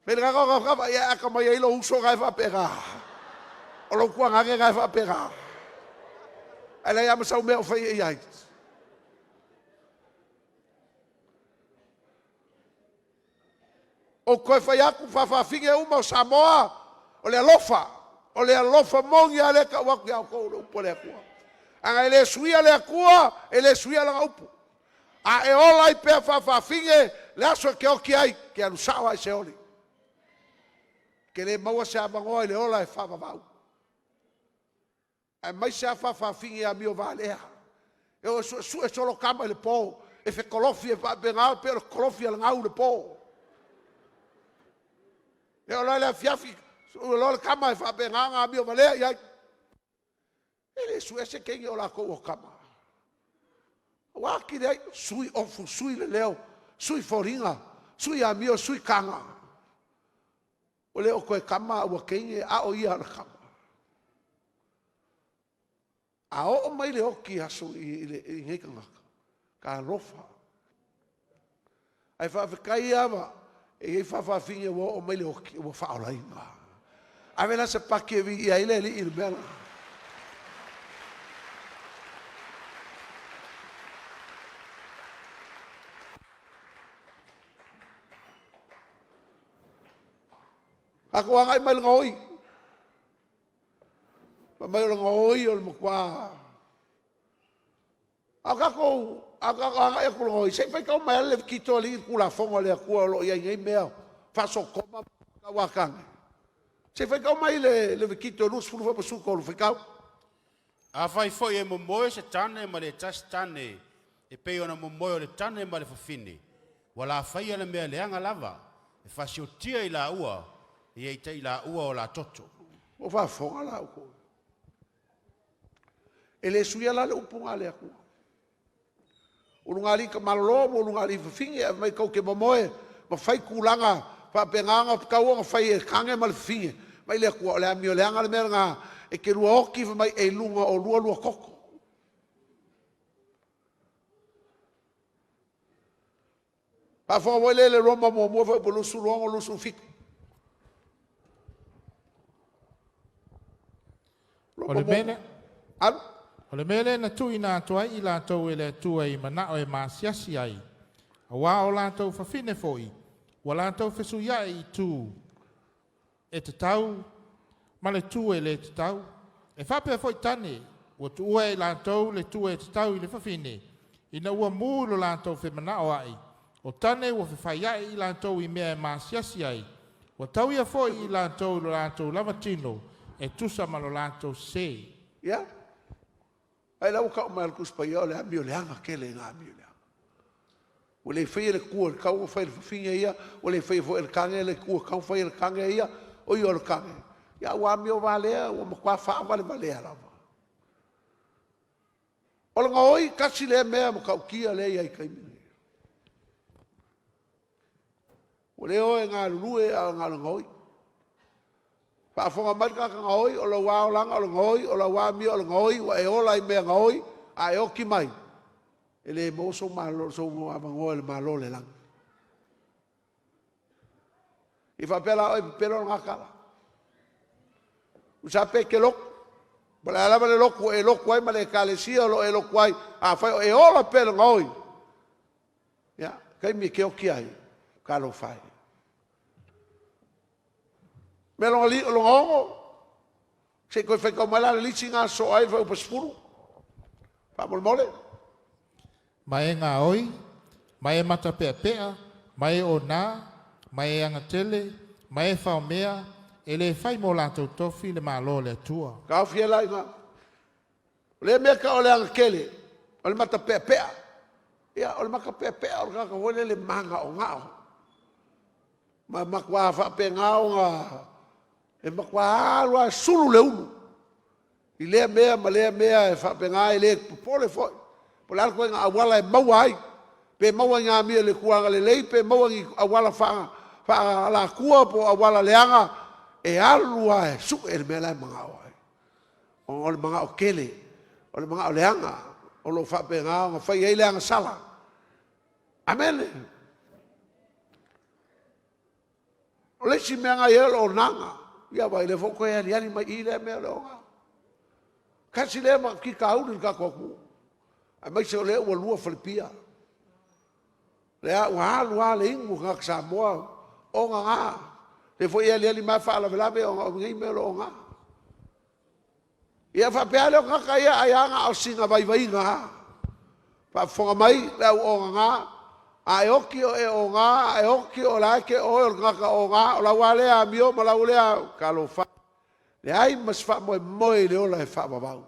Pele ka ka ka ia aka mai ai lo uso ka fa pega. O lo kua ngake ka fa pega. Ala ia masau mea o fai ai. O koe fai aku whawhawhinge uma o Samoa, o le alofa, o le alofa mongi a le ka waku iau kou le upu le akua. Anga e le suia le akua, e le suia langa upu. A e ola i pea whawhawhinge, le aso ke oki ai, ke alu sao ai se oli. Ke le maua se amangoa i le ola e whawawau. Ai mai se a whawhawhinge a mio valea. E o su su e solo kama i le pō. E fe kolofi e whaapenga pe o le kolofi a le ngau le pō. E o le afiafi, o le kama e whaapenga ngā mio valea i ai. E le su ese kenge o la kou o kama. Wa ki le ai, sui ofu, sui le leo, sui foringa, sui amio, sui kanga. O le o koe kama ua kenge a o ia na kama. A o mai le oki aso i le i ngei kangaka. Ka alofa. Ai whaawhekai awa, e ei whawhawhinge ua o mai le oki, ua whaolainga. Ave la se paki e vi ia ile li i le mea la. Ako anga i mai le ngoi. Ma mai o le ngoi o le makua. A kako, a kako anga e kula ngoi. Se fai kau mai ale kito li kula fonga le akua lo ia ngai mea. Faso koma ka wakanga. Se fai kau mai le kito lu sfulu fa pasu ko lu fai kau. A fai foi e momoe se tane ma le tasi tane, e pei ona momoe o le tane ma le fafine. Wala fai ala mea leanga lava, e fasiotia i la ua, e ei te i la ua o la toto. O fa fonga la uko. E le suia la le upunga le akua. Ulunga li ka malolo, ulunga li fafinge, a mai kau ke momoe, ma fai kulanga, fa penganga kau o fai e kange ma le fafinge. Mai le akua, o le amio leanga le mea ngā, e ke lua oki fa mai e lunga o lua lua koko. Pa fo wo le le Roma mo mo fa polo su longo lo su fiku. O le mele, Alu. o le mele na tui na atu ai i latou e le atua i manao e masiasi ai. A wā o latou fafine foi, ua latou fesuiai i tū. E te tau, ma le tū e le te tau. E whapea foi tane, ua tuua e latou le tū e te tau i le fafine. Ina ua mū lo latou fe manao ai. O tane ua whawhai ai i latou i mea e masiasi ai. Ua tau ia foi i latou lo latou lava tino, e tusa ma lo latou se. Ia. Ai lau ka mai al kus pa ia o le amio leanga ke le ngā amio leanga. Ua le whai le kua, le kau whai le whawhinga ia, ua le whai fo le kange, le kua kau whai le kange ia, o ia o le kange. Ia ua amio valea, ua makua wha vale valea lava. O le gaoi, tasi lea mea matautia lea e i ai i taimi nei. Ua le o e galulue a o na o le gaoi. Faafofoga mai le tagata gaoi, o lou lava olaga o le gaoi, o lau amio o le gaoi, ua e ola i mea gaoi, a e oti mai, e le maua sou, malo, sou avanoa i le Malo o le Lagi. I faapea la oe e pepelo lena tala. Tusa pe e te lotu, po o le a lava le lotu o e lotu ai ma le ekalesia o lo o e lotu ai, afai o e ola pea i le gaoi, ia, taimi e te oti ai, talofa e. Mea lona, lona ono, se i toe faitau mai la le lisi na sosoo ai le fuaiupu 10, faamolemole. Ma e gaoi, ma e matapeapea, ma e ona, ma e agatele, ma e faomea, e lē fai mo latou tofi le Malo o le Atua. Taofi ai la i ina. O lea mea tau o le agatele, o le matapeapea. Ia, o le matapeapea o le tagata foi lele manaonao. Ma matua faapena ona e matua alu lava e sulu le ulu i lea mea ma lea mea e faapena, e le popole foi po o le a le ituaiga auala e maua ai, pe maua i amio i le tulaga lelei pe maua i ni auala faa-alaatua po o auala leaga, e alu lava e sue le mea la e manao ai. Ona o le manao tele, o le manao leaga o lo o faapena ona fai ai le agasala. Amene. O le isi mea na i ai o le onaga. Ia vaai, o lea foi ua toe aliali mai i i lea mea o le ona. Tasi lea faafitauli o le tatou atunuu, aemaise o lea ua lua falepia. Lea ua alu lava le inu a tagata Samoa, ogaga. O lea foi e aliali mai faalavelave ona o nei mea o le oga. Ia faapea lea o tagata ia, ai lava na o sina vaivaiga lava. Faafofoga mai le au ogaga, a e oti o e oga, a e oti o la e te oe o le tagata oga, o lau lava lea amio ma lau lea talofa. Leai ma se faamoemoe i le ola e faavavau.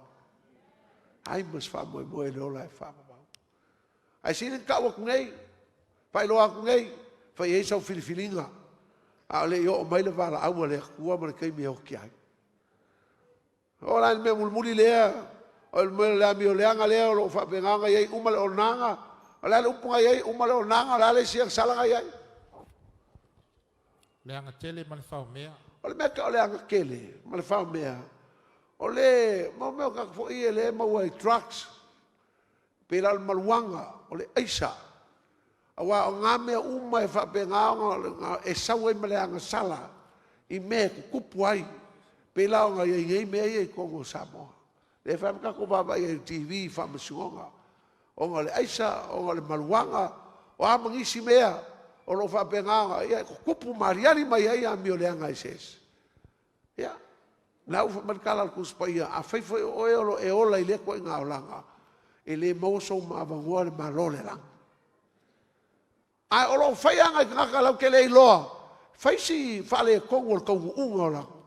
Leai ma se faamoemoe i le ola e faavavau. Ae sili ona tau atu nei, faailoa atu nei, fai i ai sau filifiliga, a o le i oo mai le valaau a le Atua ma le taimi e oti ai. Oo la i le mea mulimuli lea, o le mea o le amioleaga lea o lo o faapena ona i ai uma le onaga. O le a le upu na i ai uma le onaga, o le a le isi agasala na i ai? Le agatele ma le faomea. O le mea tau o le agatele ma le faomea, o le mo mea o tagata foi ia lea e maua i drugs, pei la o le maluaga, o le aisa, aua o na mea uma e faapena ona e sau ai ma le agasala i mea e tutupu ai, pei la ona i ai nei mea ia i totonu o Samoa. Lea e fai lava ma tatou vaavaai ai i le TV i faamasinoga, ona o le aisa, ona o le maluaga, o a ma nisi mea o lo o faapena ona ia, e tutupu ma aliali mai ai amio leaga eseese. Ia, o la ua fai mai le tala a le Tusi Paia, afai foi o oe o lo o e ola i lea ituaiga olaga, e le maua sou avanoa i le Malo o le Lagi. Ae o lo o fai lava nai tagata latou te le iloa, fai si faaletonu o le taunuuga o latou.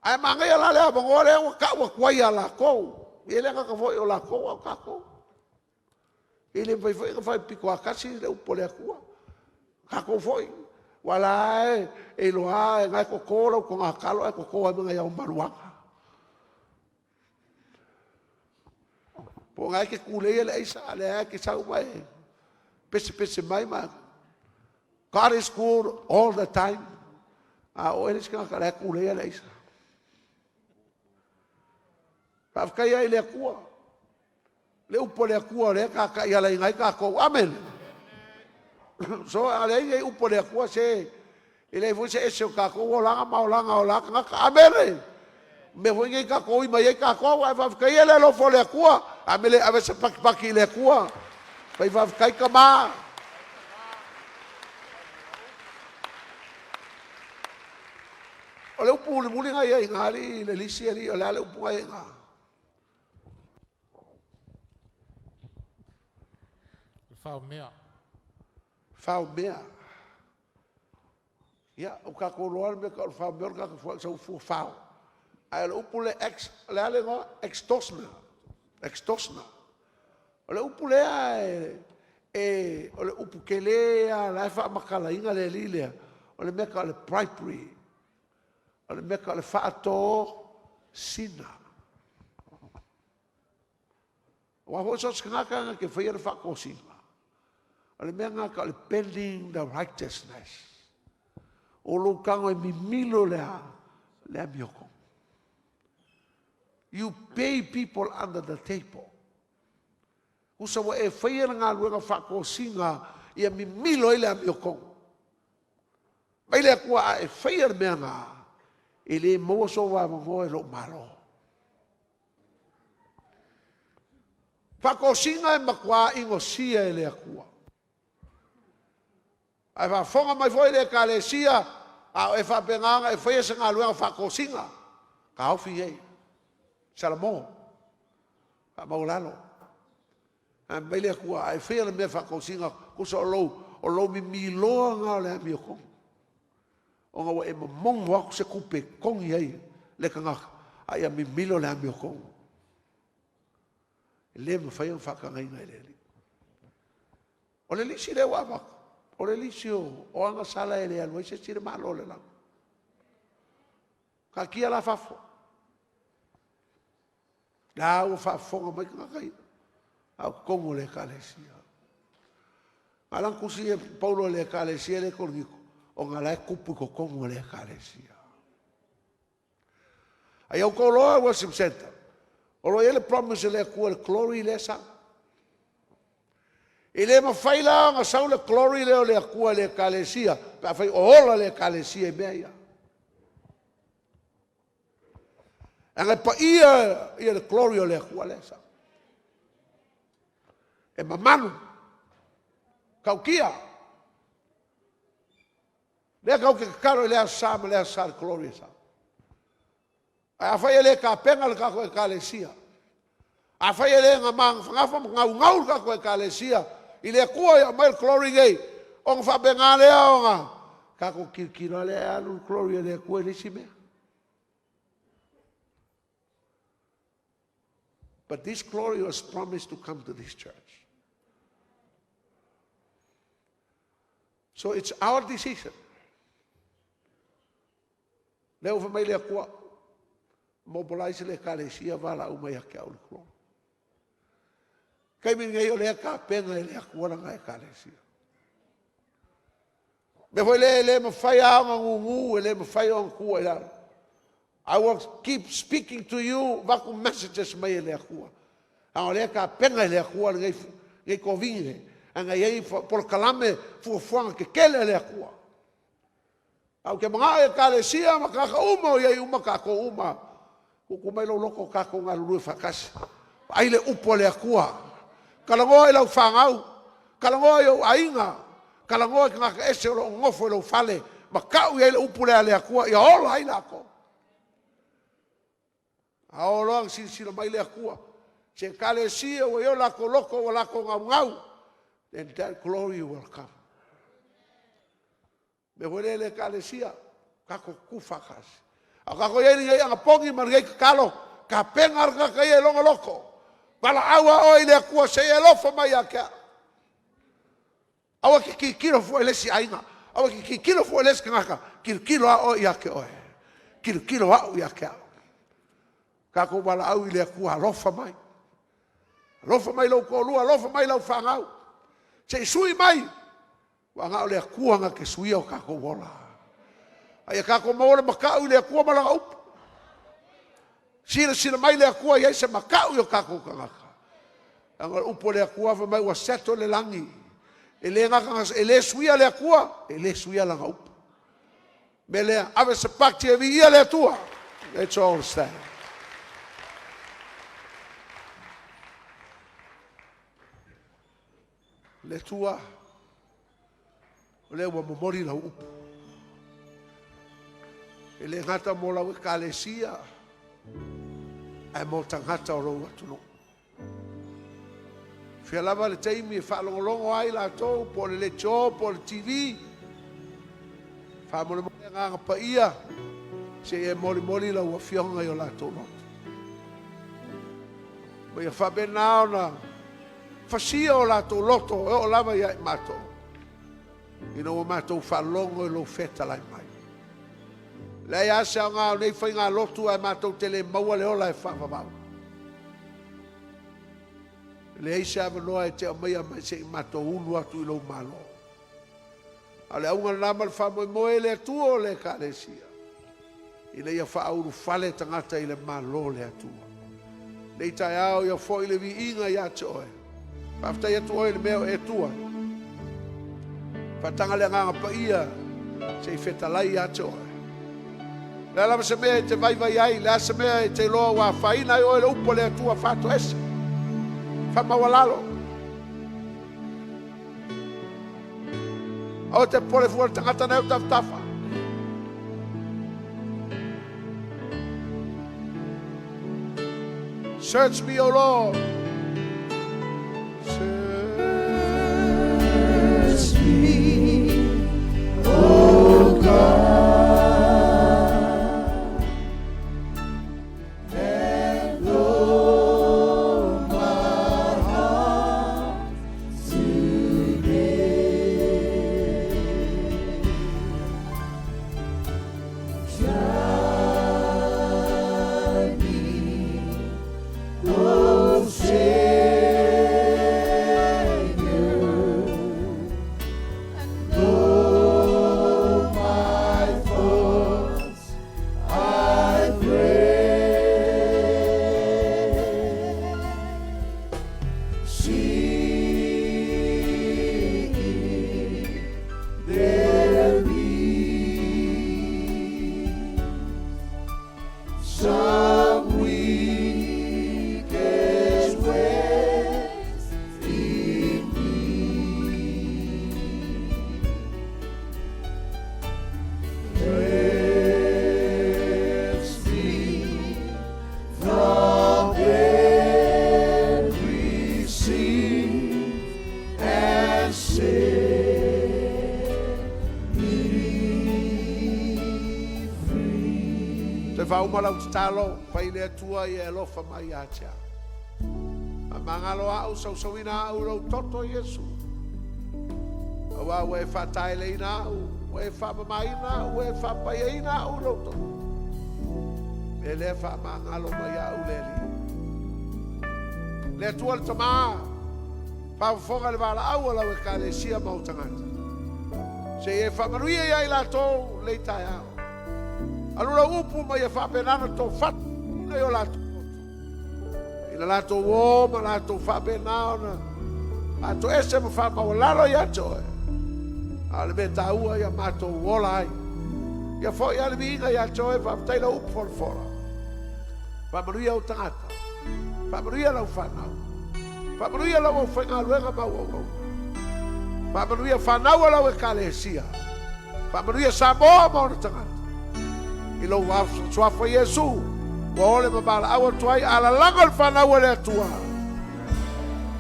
Ae manaia la le avanoa lea ua tau atu ai ia latou, e le gata foi o latou a o tatou. E le mafai foi ona faipito lava tasi le upu a le Atua. O tatou foi, aua o la e iloa lava, o la e toto lau togatalo ae toto ai ma nai ao maluaga. Po o lena e te tuleia le aisa, a o lea lava e te sau ma e pesepese mai ma God is good all the time. A o oe le isi tagata o la e tuleia le aisa. Faafetai ai i le Atua. Le upu a le Atua o lea e tataialaina ai tatou. Amene. So a leai nei upu a le Atua se e leai foi se ese o tatou olaga ma olaga o la tagata. Amene. Mea foi nei tatou oi mai ai tatou ae faafetaia le alofa o le Atua. Amene. Ave se patipati i le Atua. Fai faafetai tama. O le upu mulimuli na i ai i alii le lisi alii, o le a le upu na i ai i ina? Le faomea. Faomea. Ia, ua tatou iloa le mea e tau o le faomea o le tagata foi sau fua fao. Ae o le upu lea ex, o le a le igoa? Extortioner. Extortioner. O le upu lea e, e o le upu tele lava la e faamatalaina le alii lea, o le mea e tau o le bribery. O le mea e tau o le faatosina. Aua foi so o se tagata na te faia le faatosina, o le mea lena tau o le bending the righteousness. O lou tago e mimilo le a, le amiotonu. You pay people under the table. Tusa ua e faia le galuega faatosina ia mimilo ai le amiotonu. Mai le Atua a e faia le mea lena, e le maua sou avanoa i lou Malo. Faatosina e matua inosia e le Atua. Ae faafofoga mai foi le Ekalesia, a o e faapena ona e faia se galuega faatosina, taofi nei. Salamo, faamaualalo. Ae mai le Atua, a e faia le mea faatosina, tusa o lou, o lou mimiloa lena o le amiotonu. Ona ua e momono atu se tupe e totogi ai le tagata, a ia mimilo le amiotonu. E le mafai ona faatagaina e le Alii. O le lisi lea ua avatu, o le lisi o agasala e le alu ai se isi i le Malo o le lagi. Taatia la fafo. La ua faafofoga mai tagata ia, a o totonu o le Ekalesia. A la tusi e Paulo i le Ekalesia lea i Korinito, ona la e tupu i totonu o le Ekalesia. A ia outou loa worship center, o lo o i ai le promise a le Atua i le glory lea e sau. E le mafai la ona sau le glory lea o le Atua i le Ekalesia pe afai o ola le Ekalesia i mea ia. Leaga e paia ia le glory o le Atua lea e sau. E mamalu, tautia. Lea tatou te tatalo i le Aso Sa ma le Aso Sa le glory e sau. Ae afai e le tapena le tatou Ekalesia, afai e le magafagafa ma gaugau le tatou Ekalesia i le Atua ia aumai le glory nei, ona faapena lea ona tatou tilotilo lava lea e alu le glory a le Atua i le isi mea. But this glory was promised to come to this church. So it's our decision. Lea ua fai mai le Atua, mobilize le Ekalesia valaau mai ia te au le glory. Taimi lenei o lea tapena e le Atua lana Ekalesia. Mea foi lea e le mafai lava ona gugu, e le mafai ona tua i lalo. I will keep speaking to you, avatu messages mai e le Atua. A o lea e tapena e le Atua lenei, lenei tovini nei. Ana i ai polokalame fuafuaga tetele a le Atua. A ou te manao i Ekalesia ma tagata uma o i ai uma tatou uma, tuutuu mai lou loto tatou galulue faatasi. Vaai le upu a le Atua. Talanoa i lau fanau, talanoa i ou aiga, talanoa i tagata ese o lo o nonofo i lou fale, ma tau i ai le upu lea a le Atua ia ola ai latou. A oo loa ina silasila mai le Atua, se Ekalesia ua i ai o latou loto ua latou naunau, then that glory will come. Mea foi lea i le Ekalesia, tatou tutu faatasi. A o tatou i ai i lenei anapogi ma lenei tatalo, tapena le tagata ia i lona loto. Valaau lava oe i le Atua se i alofa mai ia te au. Aua e te tilotilo fua i le isi aiga, aua e te tilotilo fua i le isi tagata, tilotilo lava oe ia te oe. Tilotilo au ia te au. Tatou valaau i le Atua alofa mai. Alofa mai lou toalua, alofa mai lau fanau. Se i sui mai Ua na o le Atua na te suia o tatou ola. A ia tatou maua le mata'u i le Atua ma Lana upu. Silasila mai le Atua i ai se mata'u i o tatou tagata. Leaga o le upu a le Atua fai mai ua settle le lagi. E le gata e le suia le Atua, e le suia Lana upu. Mea lea, ave se pati e viia le Atua. Let's all stand. Le Atua, o lea ua momoli lau upu. E le gata mo lau Ekalesia, ae mo tagata o lou atunuu. Fia lava le taimi e faalogologo ai latou, po o le leitio, po o le TV. Faamolemole Agaga Paia, se i e molimoli lau Afioga i o latou loto. Ma ia faapena ona fasia o latou loto e oo lava ia i matou, ina ua matou faalogo i lou fetalai mai. Leai lava se aoga o nei faigalotu ae matou te le maua le ola e faavavau. Leai se avanoa e te aumaia mai se i matou ulu atu i lou Malo. A o le auga lena ma le faamoemoe i le Atua o le Ekalesia, ina ia faaulufale tagata i le Malo o le Atua. Nei taeao ia foi le viiga ia te oe. Faafetai atu oe i le mea o e tua. Faataga le agaga paia se i fetalai ia te oe. Le a lava se mea e te vaivai ai, le a se mea e te iloa ua afaina ai oe le upu a le Atua faatoese. Faamaualalo. Aua te popole fua le tagata na e tafatafa. Search me, O Lord. Search me, O God, and know my heart today. Try me, O Savior, and know my thoughts, I pray. See if there be some weakest ways in me. Cleanse me from every sin and set me free. Toe faauma lau tatalo, fai le Atua ia e alofa mai ia te au. Faamagalo au, sausauina au i lou toto, Iesu. Aua ua e faataeleina au, ua e faamamaina au, ua e faapaiaina au i lou toto. Mea lea faamagalo mai au le Alii. Le Atua le Tama, faafofoga le valaau a lau ekalesia ma ou tagata. Se i e faamanuia ia i latou lei taeao. Alu lau upu ma ia faapena ona tofatu i o latou loto. Ina latou o ma latou faapena ona faatoese ma faamaualalo ia te oe. A o le mea taua ia matou ola ai. Ia foi a le viiga ia te oe, faafetai lau upu folafola. Faamanuia ou tagata. Faamanuia lau fanau. Faamanuia lau aufaigaluega ma au auauna. Faamanuia fanau a lau ekalesia. Faamanuia Samoa ma ona tagata. I lou suafa Iesu, ua ole ma valaau atu ai a lalago le fanau a le Atua.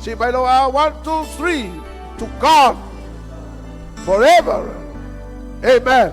See mai lou ao, 1, 2, 3, to God forever. Amen.